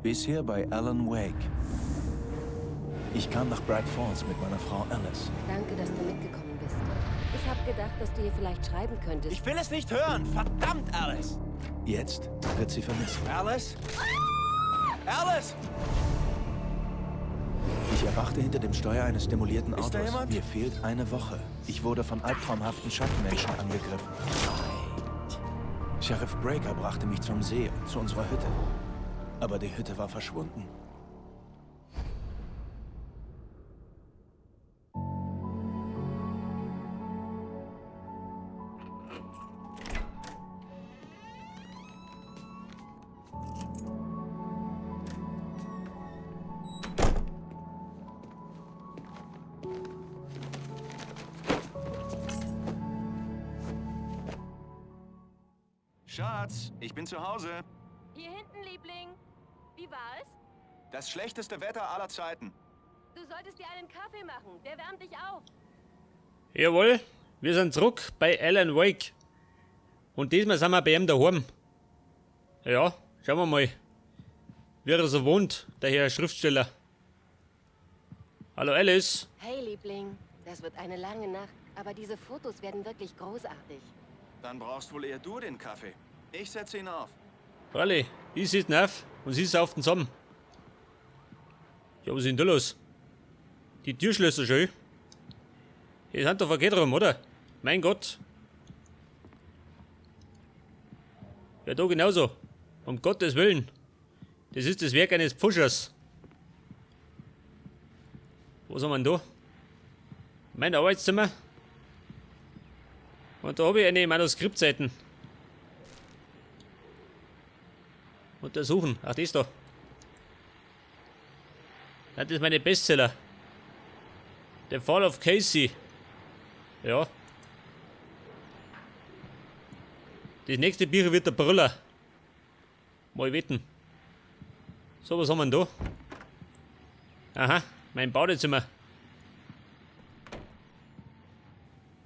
Bisher bei Alan Wake. Ich kam nach Bright Falls mit meiner Frau Alice. Danke, dass du mitgekommen bist. Ich habe gedacht, dass du hier vielleicht schreiben könntest. Ich will es nicht hören! Verdammt, Alice! Jetzt wird sie vermisst. Alice? Alice! Ich erwachte hinter dem Steuer eines demolierten Ist da Autos. jemand? Mir fehlt eine Woche. Ich wurde von albtraumhaften Schattenmenschen angegriffen. Sheriff Breaker brachte mich zum See und zu unserer Hütte. Aber die Hütte war verschwunden. Schatz, ich bin zu Hause. Hier hinten, Liebling. Wie war es? Das schlechteste Wetter aller Zeiten. Du solltest dir einen Kaffee machen. Der wärmt dich auf. Jawohl, wir sind zurück bei Alan Wake. Und diesmal sind wir bei ihm daheim. Ja, schauen wir mal, wie er so wohnt, der Herr Schriftsteller. Hallo Alice. Hey, Liebling. Das wird eine lange Nacht, aber diese Fotos werden wirklich großartig. Dann brauchst wohl eher du den Kaffee. Ich setze ihn auf. Freilich, ich sitze auf und sie sauft zusammen. Ja, was ist denn da los? Die Türschlösser schön. Die sind doch verkehrt rum, oder? Mein Gott. Ja, da genauso. Um Gottes Willen. Das ist das Werk eines Pfuschers. Was haben wir denn da? Mein Arbeitszimmer. Und da habe ich eine Manuskriptseiten. Untersuchen. Ach, das da. Das ist meine Bestseller. The Fall of Casey. Ja. Das nächste Bier wird der Brüller. Mal wetten. So, was haben wir denn da? Aha, mein Badezimmer.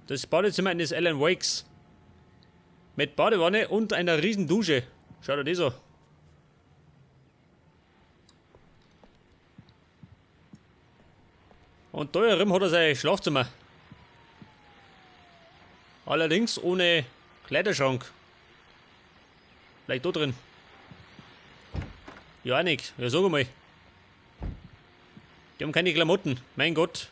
Das Badezimmer eines Alan Wakes. Mit Badewanne und einer riesen Dusche. Schau dir das an. Und da herum hat er sein Schlafzimmer. Allerdings ohne Kleiderschrank. Vielleicht da drin. Ja, auch nicht. Ja, sag mal. Die haben keine Klamotten. Mein Gott.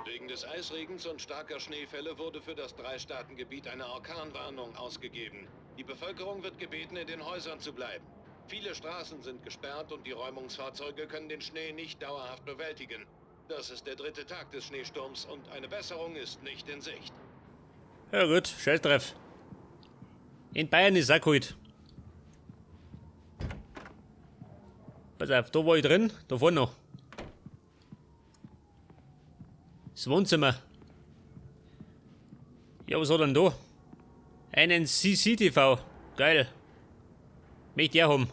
Wegen des Eisregens und starker Schneefälle wurde für das Dreistaatengebiet eine Orkanwarnung ausgegeben. Die Bevölkerung wird gebeten, in den Häusern zu bleiben. Viele Straßen sind gesperrt und die Räumungsfahrzeuge können den Schnee nicht dauerhaft bewältigen. Das ist der dritte Tag des Schneesturms und eine Besserung ist nicht in Sicht. Ja gut, scheiß drauf. In Bayern ist auch kalt. Pass auf, da war ich drin, da vorne noch. Das Wohnzimmer. Ja, was hat er denn da? Einen CCTV. Geil. Möchte ich auch haben.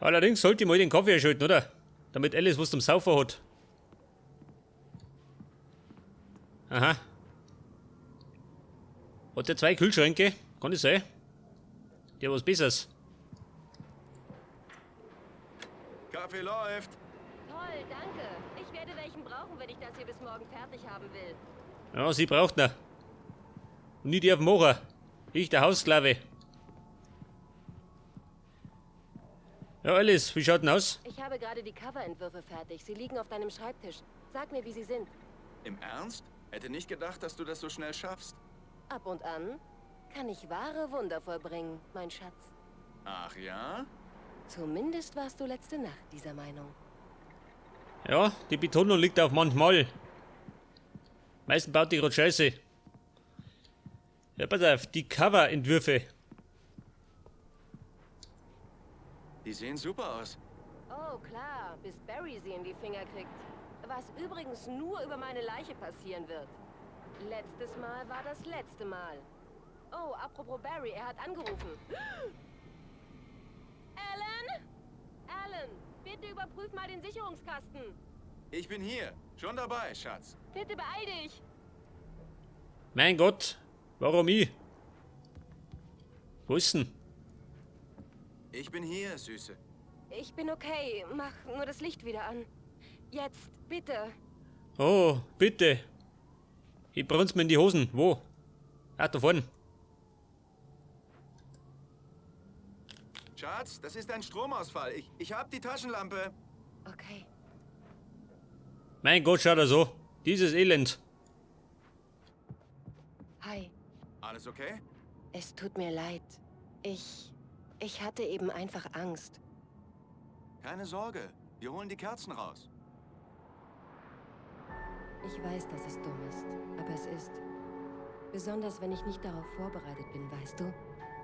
Allerdings sollte ich mal den Kaffee einschalten, oder? Damit Alice was zum Saufen hat. Aha. Hat der zwei Kühlschränke? Kann das sein? Der was Besseres. Kaffee läuft. Toll, danke. Ich werde welchen brauchen, wenn ich das hier bis morgen fertig haben will. Ja, sie braucht noch. Und nicht die auf dem Mocher. Ich, der Haussklave. Ja, Alice, wie schaut denn aus? Ich habe gerade die Coverentwürfe fertig. Sie liegen auf deinem Schreibtisch. Sag mir, wie sie sind. Im Ernst? Hätte nicht gedacht, dass du das so schnell schaffst. Ab und an kann ich wahre Wunder vollbringen, mein Schatz. Ach ja? Zumindest warst du letzte Nacht dieser Meinung. Ja, die Betonung liegt auf manchmal. Meistens baut die gerade Scheiße. Ja, pass auf, die Coverentwürfe. Die sehen super aus. Oh, klar, bis Barry sie in die Finger kriegt. Was übrigens nur über meine Leiche passieren wird. Letztes Mal war das letzte Mal. Oh, apropos Barry, er hat angerufen. Alan? Alan, bitte überprüf mal den Sicherungskasten. Ich bin hier. Schon dabei, Schatz. Bitte beeil dich. Mein Gott, warum ich? Wo ist denn? Ich bin hier, Süße. Ich bin okay. Mach nur das Licht wieder an. Jetzt, bitte. Oh, bitte. Ich brenn's mir in die Hosen. Wo? Ah, da vorne. Schatz, das ist ein Stromausfall. Ich hab die Taschenlampe. Okay. Mein Gott, schaut er so. Dieses Elend. Hi. Alles okay? Es tut mir leid. Ich hatte eben einfach Angst. Keine Sorge. Wir holen die Kerzen raus. Ich weiß, dass es dumm ist, aber es ist. Besonders, wenn ich nicht darauf vorbereitet bin, weißt du?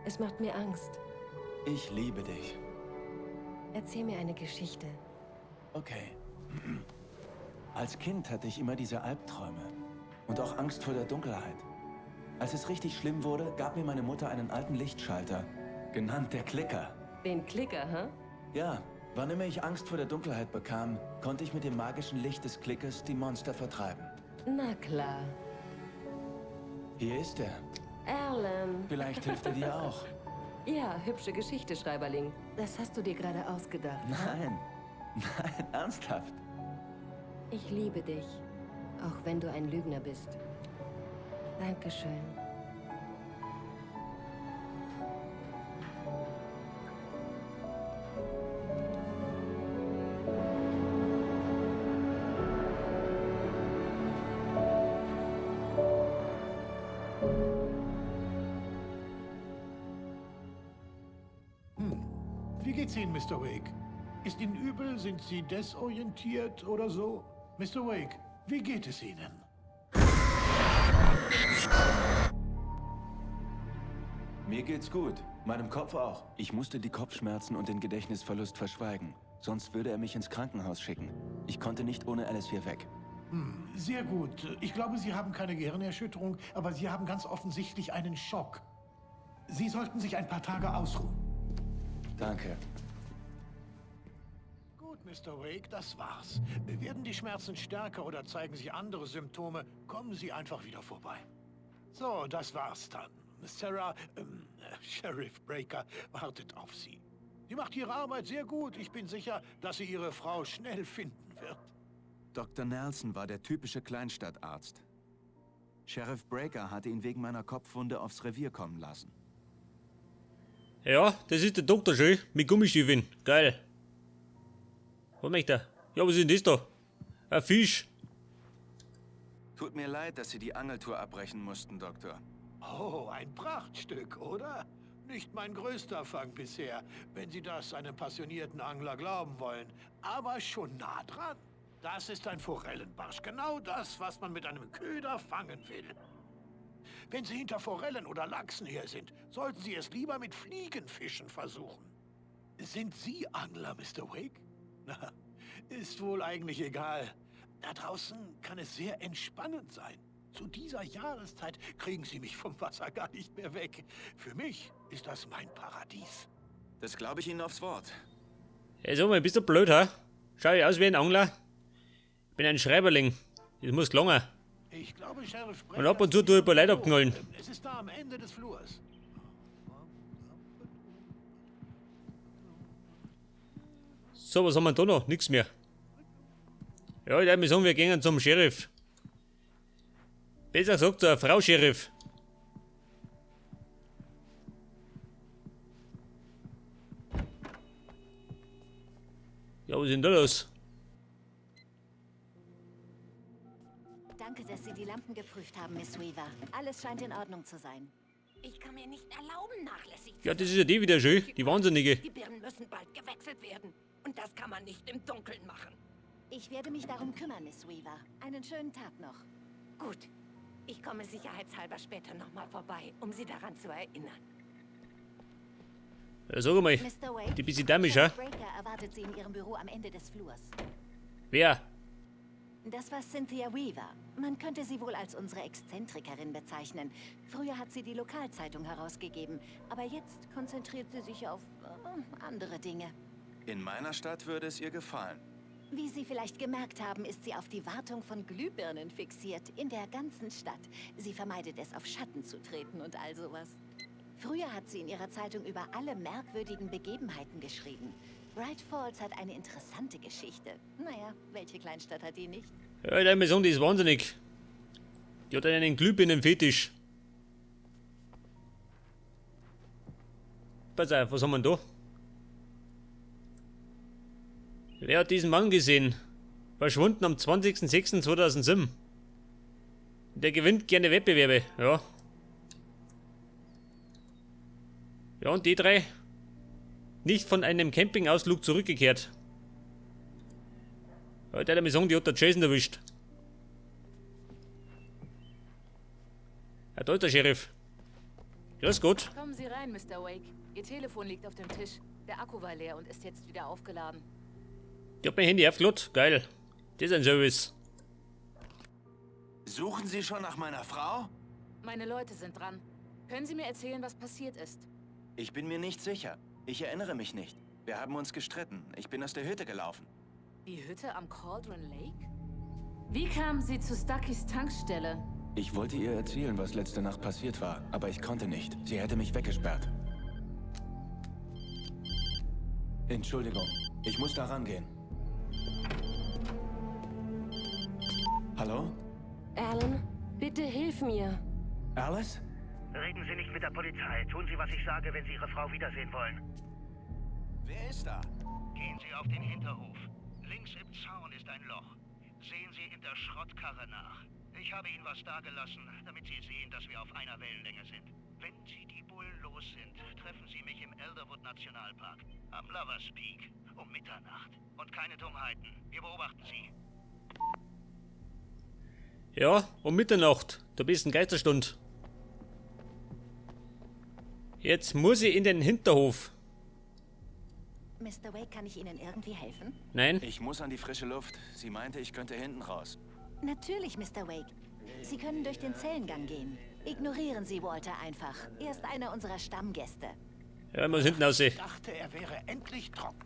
Es macht mir Angst. Ich liebe dich. Erzähl mir eine Geschichte. Okay. Als Kind hatte ich immer diese Albträume. Und auch Angst vor der Dunkelheit. Als es richtig schlimm wurde, gab mir meine Mutter einen alten Lichtschalter. Genannt der Klicker. Den Klicker, hä? Ja, wann immer ich Angst vor der Dunkelheit bekam, konnte ich mit dem magischen Licht des Klickers die Monster vertreiben. Na klar. Hier ist er. Alan. Vielleicht hilft er dir auch. Ja, hübsche Geschichte, Schreiberling. Das hast du dir gerade ausgedacht. Nein. Nein, ernsthaft. Ich liebe dich, auch wenn du ein Lügner bist. Dankeschön. Wie geht's Ihnen, Mr. Wake? Ist Ihnen übel? Sind Sie desorientiert oder so? Mr. Wake, wie geht es Ihnen? Mir geht's gut. Meinem Kopf auch. Ich musste die Kopfschmerzen und den Gedächtnisverlust verschweigen. Sonst würde er mich ins Krankenhaus schicken. Ich konnte nicht ohne Alice hier weg. Sehr gut. Ich glaube, Sie haben keine Gehirnerschütterung, aber Sie haben ganz offensichtlich einen Schock. Sie sollten sich ein paar Tage ausruhen. Danke. Gut, Mr. Wake, das war's. Werden die Schmerzen stärker oder zeigen sich andere Symptome, kommen Sie einfach wieder vorbei. So, das war's dann. Sarah, Sheriff Breaker wartet auf Sie. Sie macht ihre Arbeit sehr gut. Ich bin sicher, dass sie ihre Frau schnell finden wird. Dr. Nelson war der typische Kleinstadtarzt. Sheriff Breaker hatte ihn wegen meiner Kopfwunde aufs Revier kommen lassen. Ja, das ist der Doktor schön. Mit Gummistiefeln. Geil. Was möchte er? Ja, was ist denn das da? Ein Fisch. Tut mir leid, dass Sie die Angeltour abbrechen mussten, Doktor. Oh, ein Prachtstück, oder? Nicht mein größter Fang bisher, wenn Sie das einem passionierten Angler glauben wollen. Aber schon nah dran. Das ist ein Forellenbarsch. Genau das, was man mit einem Köder fangen will. Wenn Sie hinter Forellen oder Lachsen her sind, sollten Sie es lieber mit Fliegenfischen versuchen. Sind Sie Angler, Mr. Wake? Na, ist wohl eigentlich egal. Da draußen kann es sehr entspannend sein. Zu dieser Jahreszeit kriegen Sie mich vom Wasser gar nicht mehr weg. Für mich ist das mein Paradies. Das glaube ich Ihnen aufs Wort. Ey, sag mal, bist du blöd, ha? Schau ich aus wie ein Angler? Ich bin ein Schreiberling. Das muss gelangen. Ich glaube, Sheriff Breaker. Und ab und zu tue ich ein paar Leute abknallen. Es ist da am Ende des Flurs. So, was haben wir da noch? Nix mehr. Ja, ich würde mal sagen, wir gehen zum Sheriff. Besser gesagt, zur Frau Sheriff. Ja, was ist denn da los? Danke, dass Sie die Lampen geprüft haben, Miss Weaver. Alles scheint in Ordnung zu sein. Ich kann mir nicht erlauben, nachlässig zu Ja, das ist ja die wieder schön, die Wahnsinnige. Die Birnen müssen bald gewechselt werden. Und das kann man nicht im Dunkeln machen. Ich werde mich darum kümmern, Miss Weaver. Einen schönen Tag noch. Gut. Ich komme sicherheitshalber später nochmal vorbei, um Sie daran zu erinnern. Ja, sag mal, Mr. Wake, die bisschen dämlich, ha? Sheriff Breaker erwartet Sie in Ihrem Büro am Ende des Flurs. Wer? Das war Cynthia Weaver. Man könnte sie wohl als unsere Exzentrikerin bezeichnen. Früher hat sie die Lokalzeitung herausgegeben, aber jetzt konzentriert sie sich auf andere Dinge. In meiner Stadt würde es ihr gefallen. Wie Sie vielleicht gemerkt haben, ist sie auf die Wartung von Glühbirnen fixiert, in der ganzen Stadt. Sie vermeidet es, auf Schatten zu treten und all sowas. Früher hat sie in ihrer Zeitung über alle merkwürdigen Begebenheiten geschrieben. Bright Falls hat eine interessante Geschichte. Naja, welche Kleinstadt hat die nicht? Ja, der Amazon, die ist wahnsinnig. Die hat einen Glühbirnenfetisch. Pass auf, was haben wir denn da? Wer hat diesen Mann gesehen? Verschwunden am 20.06.2007. Der gewinnt gerne Wettbewerbe, ja. Ja, und die drei? Nicht von einem Campingausflug zurückgekehrt. Ja, der hat mir sagen, die hat der Jason erwischt. Ja, da ist der Sheriff. Grüß Gott. Kommen Sie rein, Mr. Wake. Ihr Telefon liegt auf dem Tisch. Der Akku war leer und ist jetzt wieder aufgeladen. Ich hab mein Handy aufgeladen. Geil. Das ist ein Service. Suchen Sie schon nach meiner Frau? Meine Leute sind dran. Können Sie mir erzählen, was passiert ist? Ich bin mir nicht sicher. Ich erinnere mich nicht. Wir haben uns gestritten. Ich bin aus der Hütte gelaufen. Die Hütte am Cauldron Lake? Wie kamen Sie zu Stuckys Tankstelle? Ich wollte ihr erzählen, was letzte Nacht passiert war, aber ich konnte nicht. Sie hätte mich weggesperrt. Entschuldigung, ich muss da rangehen. Hallo? Alan, bitte hilf mir. Alice? Reden Sie nicht mit der Polizei. Tun Sie, was ich sage, wenn Sie Ihre Frau wiedersehen wollen. Wer ist da? Gehen Sie auf den Hinterhof. Links im Zaun ist ein Loch. Sehen Sie in der Schrottkarre nach. Ich habe Ihnen was dagelassen, damit Sie sehen, dass wir auf einer Wellenlänge sind. Wenn Sie die Bullen los sind, treffen Sie mich im Elderwood Nationalpark, am Lovers Peak, um Mitternacht. Und keine Dummheiten. Wir beobachten Sie. Ja, um Mitternacht. Da bist ein Geisterstund. Jetzt muss ich in den Hinterhof. Mr. Wake, kann ich Ihnen irgendwie helfen? Nein. Ich muss an die frische Luft. Sie meinte, ich könnte hinten raus. Natürlich, Mr. Wake. Sie können durch den Zellengang gehen. Ignorieren Sie Walter einfach. Er ist einer unserer Stammgäste. Ja, ich muss hinten aussehen. Ich dachte, er wäre endlich trocken.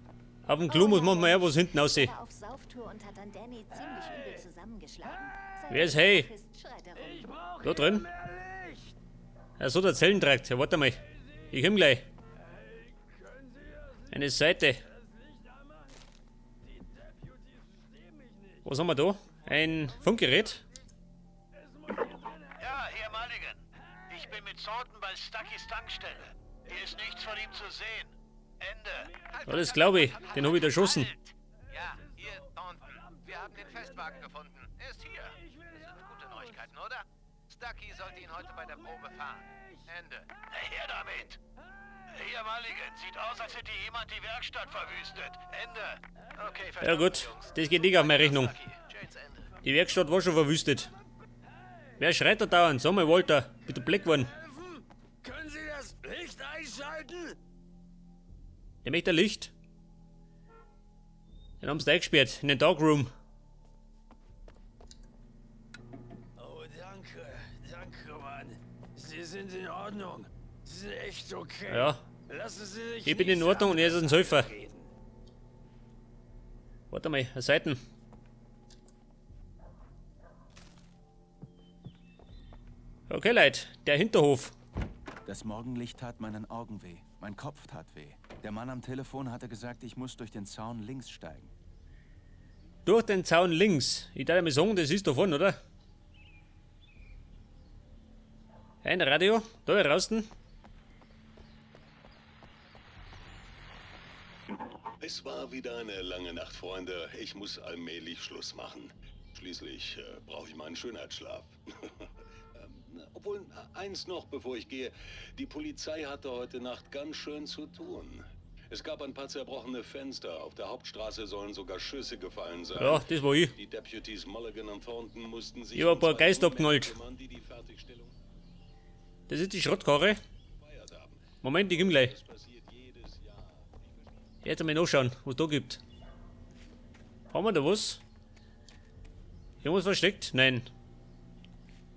Auf dem Klo muss manchmal ja was hinten aussehen. Er war auf Sauftour und hat dann Danny ziemlich übel zusammengeschlagen. Seit Wer ist er hey? wach ist, schreit er rum. Da drin? Ja, so der Zellentrakt. Ja, warte mal. Ich komm gleich. Eine Seite. Was haben wir da? Ein Funkgerät? Ja, hier Mulligan. Ich bin mit Thornton bei Stuckys Tankstelle. Hier ist nichts von ihm zu sehen. Ende. Ja, das glaube ich. Den habe ich erschossen. Ja, hier, Thornton. Wir haben den Festwagen gefunden. Er ist hier. Das sind gute Neuigkeiten, oder? Stucky sollte ihn heute bei der Probe fahren. Ende. Her damit! Hier, Mulligan. Sieht aus, als hätte jemand die Werkstatt verwüstet. Ende. Okay, Ja verstanden, gut, Jungs. das geht nicht auf meine Rechnung. Stucky, Janes Ende. Die Werkstatt war schon verwüstet. Wer schreit da dauernd? Sag mal, Walter, bitte Black geworden. Können Sie das Licht einschalten? Der möchte ein Licht. Den haben sie da eingesperrt, in den Darkroom. Oh, danke. Danke, Mann. Sie sind in Ordnung. Sie sind echt okay. Ja. Lassen Sie sich Ich bin in nicht Ordnung und er ist ein Säufer. reden. Warte mal, Seiten. Okay, Leute, der Hinterhof. Das Morgenlicht tat meinen Augen weh. Mein Kopf tat weh. Der Mann am Telefon hatte gesagt, ich muss durch den Zaun links steigen. Durch den Zaun links. Ich darf mir sagen, das ist davon, oder? Ein Radio, da draußen. Es war wieder eine lange Nacht, Freunde. Ich muss allmählich Schluss machen. Schließlich brauche ich meinen Schönheitsschlaf. Obwohl, eins noch, bevor ich gehe. Die Polizei hatte heute Nacht ganz schön zu tun. Es gab ein paar zerbrochene Fenster. Auf der Hauptstraße sollen sogar Schüsse gefallen sein. Ja, das war ich. Die Deputies Mulligan und Thornton mussten sich Ich hab ein paar um zwei Geister Männer abknallt. kümmern, die die Fertigstellung Das ist die Schrottkarre. gefeiert haben. Moment, ich komm gleich. Das passiert jedes Jahr. Jetzt einmal nachschauen, was da gibt. Haben wir da was? Irgendwas versteckt? Nein.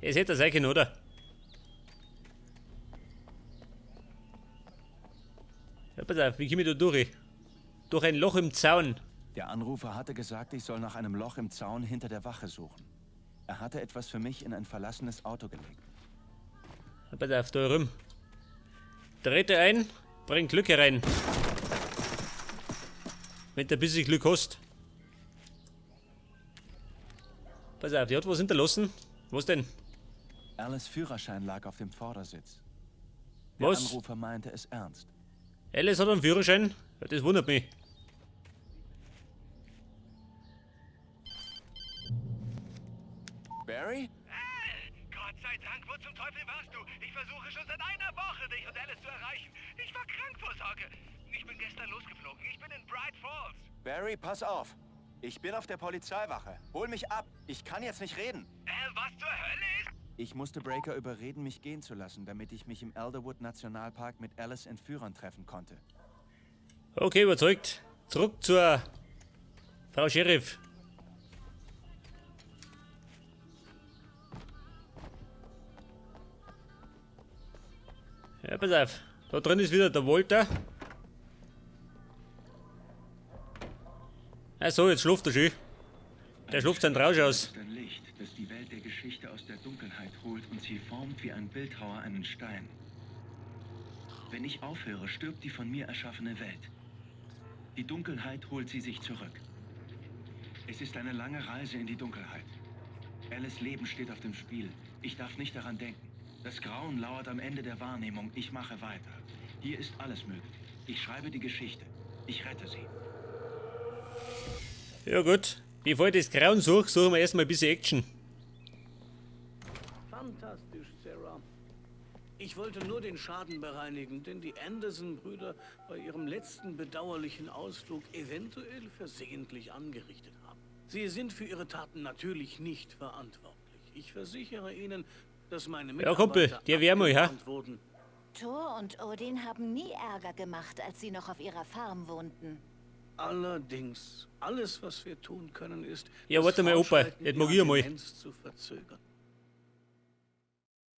Es hätte sein können, oder? Ja, pass auf, wie komme ich da durch? Durch ein Loch im Zaun. Der Anrufer hatte gesagt, ich soll nach einem Loch im Zaun hinter der Wache suchen. Er hatte etwas für mich in ein verlassenes Auto gelegt. Ja, pass auf, da rum. Trete ein, bring Glück herein. Wenn du ein bisschen Glück hast. Pass auf, die hat was hinterlassen. Was denn? Alice Führerschein lag auf dem Vordersitz. Der Was? Anrufer meinte es ernst. Alice hat einen Führerschein? Ja, das wundert mich. Barry? Gott sei Dank, wo zum Teufel warst du? Ich versuche schon seit einer Woche, dich und Alice zu erreichen. Ich war krank vor Sorge. Ich bin gestern losgeflogen. Ich bin in Bright Falls. Barry, pass auf. Ich bin auf der Polizeiwache. Hol mich ab. Ich kann jetzt nicht reden. Al, was zur Hölle ist? Ich musste Breaker überreden, mich gehen zu lassen, damit ich mich im Elderwood Nationalpark mit Alice Entführern treffen konnte. Okay, überzeugt. Zurück zur Frau Sheriff. Ja, pass auf. Da drin ist wieder der Walter. Ach so, jetzt schläft er schön. Der schläft seinen Rausch aus. ist ein Licht, das die Welt der Geschichte aus der Dunkelheit holt und sie formt wie ein Bildhauer einen Stein. Wenn ich aufhöre, stirbt die von mir erschaffene Welt. Die Dunkelheit holt sie sich zurück. Es ist eine lange Reise in die Dunkelheit. Alice Leben steht auf dem Spiel. Ich darf nicht daran denken. Das Grauen lauert am Ende der Wahrnehmung. Ich mache weiter. Hier ist alles möglich. Ich schreibe die Geschichte. Ich rette sie. Ja gut. Bevor ich das Grauen suche, suchen wir erstmal ein bisschen Action. Fantastisch, Sarah. Ich wollte nur den Schaden bereinigen, den die Anderson-Brüder bei ihrem letzten bedauerlichen Ausflug eventuell versehentlich angerichtet haben. Sie sind für ihre Taten natürlich nicht verantwortlich. Ich versichere Ihnen, dass meine Ja, Mitarbeiter Kumpel, dir wär mal, ha? abgemahnt wurden. Thor und Odin haben nie Ärger gemacht, als sie noch auf ihrer Farm wohnten. Allerdings, alles, was wir tun können, ist, Ja, das warte mal, Opa, Fortschreiten jetzt mag ihrer ich einmal. Demenz zu verzögern.